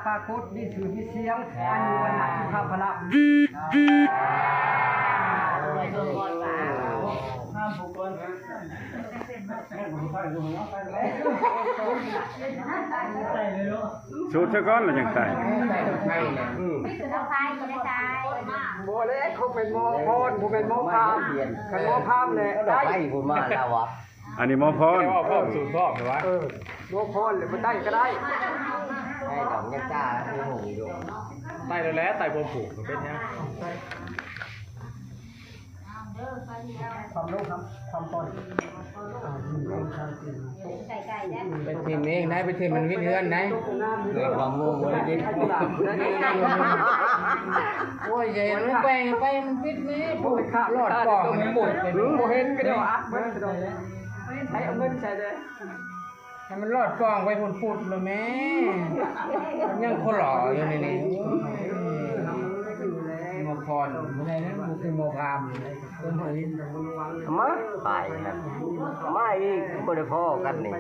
ປາກົດ ມີຊື່ມີສຽງ ອາຍຸວັນນະສຸຂະພະລະ ສູດຊະກ່ອນແລ້ວຈັ່ງໃສ່. ບໍ່ແລ້ວ ເຂົາເປັນໝໍພອນ ບໍ່ແມ່ນໝໍພາມ ຄັນໝໍພາມແຫຼະໄດ້ ໄປພຸ້ນມາລາວວະ. ອັນນີ້ໝໍພອນ ເວົ້າພ້ອມສູດພ້ອມເລີຍວະ. ເອີ ໝໍພອນແຫຼະ ບໍ່ໄດ້ກໍໄດ້ ໄດ້ດອກຍັງຈ້າຄືໝູຢູ່ ໄດ້ແລ້ວແຫຼະ ໄດ້ພວມຜູກເປັນຫຍັງ ຄວາມລົງ ຄວາມຕ່ອຍ ໄປຖິ້ມເອງໄດ໋ ໄປຖິ້ມມັນວິດເຮືອນໄດ໋ ເກີດຄວາມໂມໂຫໄດ້ດິ. ໂອ້ຍ ຢ່າໃຫ້ມັນແປງໄປ ມັນປິດນີ້ ໂອ້ຍ ລອດປ່ອງມັນປຸດໄປ ບໍ່ເຫັນກໍໄດ້ວ່າອັດເບິດ ໃຊ້ເອົາເງິນໃສ່ເດີ ໃຫ້ມັນລອດປ່ອງໄປພຸ້ນປຸດໂລດແມ້ ຍັງຄົນຫຼໍ່ຢູ່ນີ້ນີ້ ໝໍພອນ ບໍ່ຄືໝໍພາມ. ມາ ໄປ ມາອີກ ບໍ່ໄດ້ພໍ້ກັນນີ້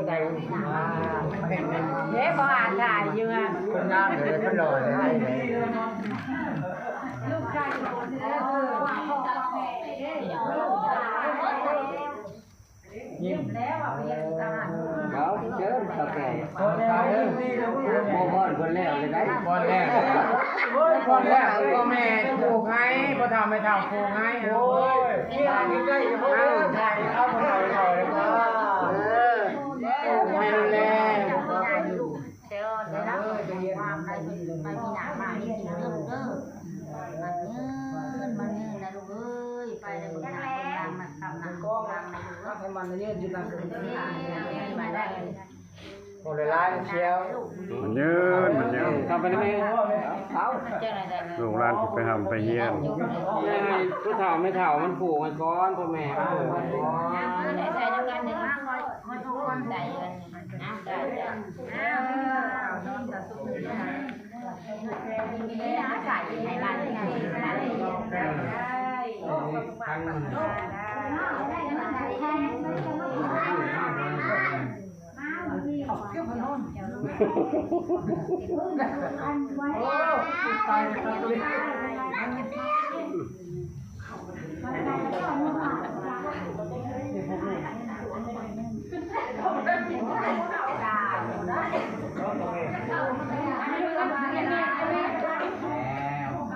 ເດ້ ບໍ່ອ່ານຖ່າຍຢູ່ຫັ້ນ ຄົນງາມເດ້ ຄົນຫຼໍ່ເດ້ ຍິ້ມແລ້ວວ່າໄປຮຽນສະຫານ ເອົາ ເຊີນເຖົ້າແກ່ ໝໍພອນເພິ່ນແລ້ວເລີຍໄດ໋ ພອນແລ້ວ ໂອ້ຍ ພອນແລ້ວ ພໍ່ແມ່ຜູກໃຫ້ ພໍ່ເຖົ້າແມ່ເຖົ້າຜູກໃຫ້ ໂອ້ຍ ເອີ ເອົາພໍ່ເຖົ້າເຖົ້າ ເອີ ຜູກໃຫ້ແລ້ວ. ເຊີນເດີເນາະ ໄປມີຫຍັງມາມີກິນເດີ ມັນຍືນ ມັນຍືນນະລູກເອີຍ ໄປແລ້ວ ບຸນນາບຸນນາ ມັນຄຳນາ ໃຫ້ມັນຍືນຢູ່ນຳ ໂອ້ ຫຼາຍໆ ມັນຊຽວ ມັນຍືນ ມັນຍືນ ເຂົ້າໄປໃນແມ່ ເອົາ ລູກຫຼານຊິໄປຮ່ຳໄປຮຽນ ຜູ້ເຖົ້າແມ່ເຖົ້າມັນຜູກໃຫ້ກ່ອນ ພໍ່ແມ່ເອົາໃຫ້ກ່ອນ ໃສ່ນຳກັນ ເດີ ມາ ຄ່ອຍ ຄ່ອຍ ຄ່ອຍ ໃສ່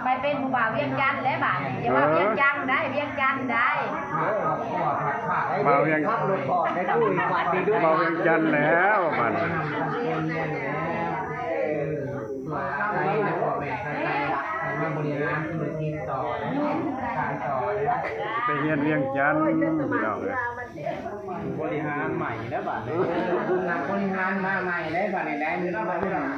ໄປເປັນຜູ້ບ່າວວຽງຈັນແລ້ວບາດນີ້ ຢ່າວ່າວຽງຈັນໄດ໋ ວຽງຈັນໄດ໋ ບ່າວວຽງ ບ່າວວຽງຈັນແລ້ວບາດນີ້. ໄປຮຽນວຽງຈັນ ພີ່ນ້ອງເອີຍ ບໍລິຫານໃໝ່ແລ້ວບາດນີ້ ເອີ ນັກບໍລິຫານມາໃໝ່ແລ້ວບາດນີ້ ໄດ້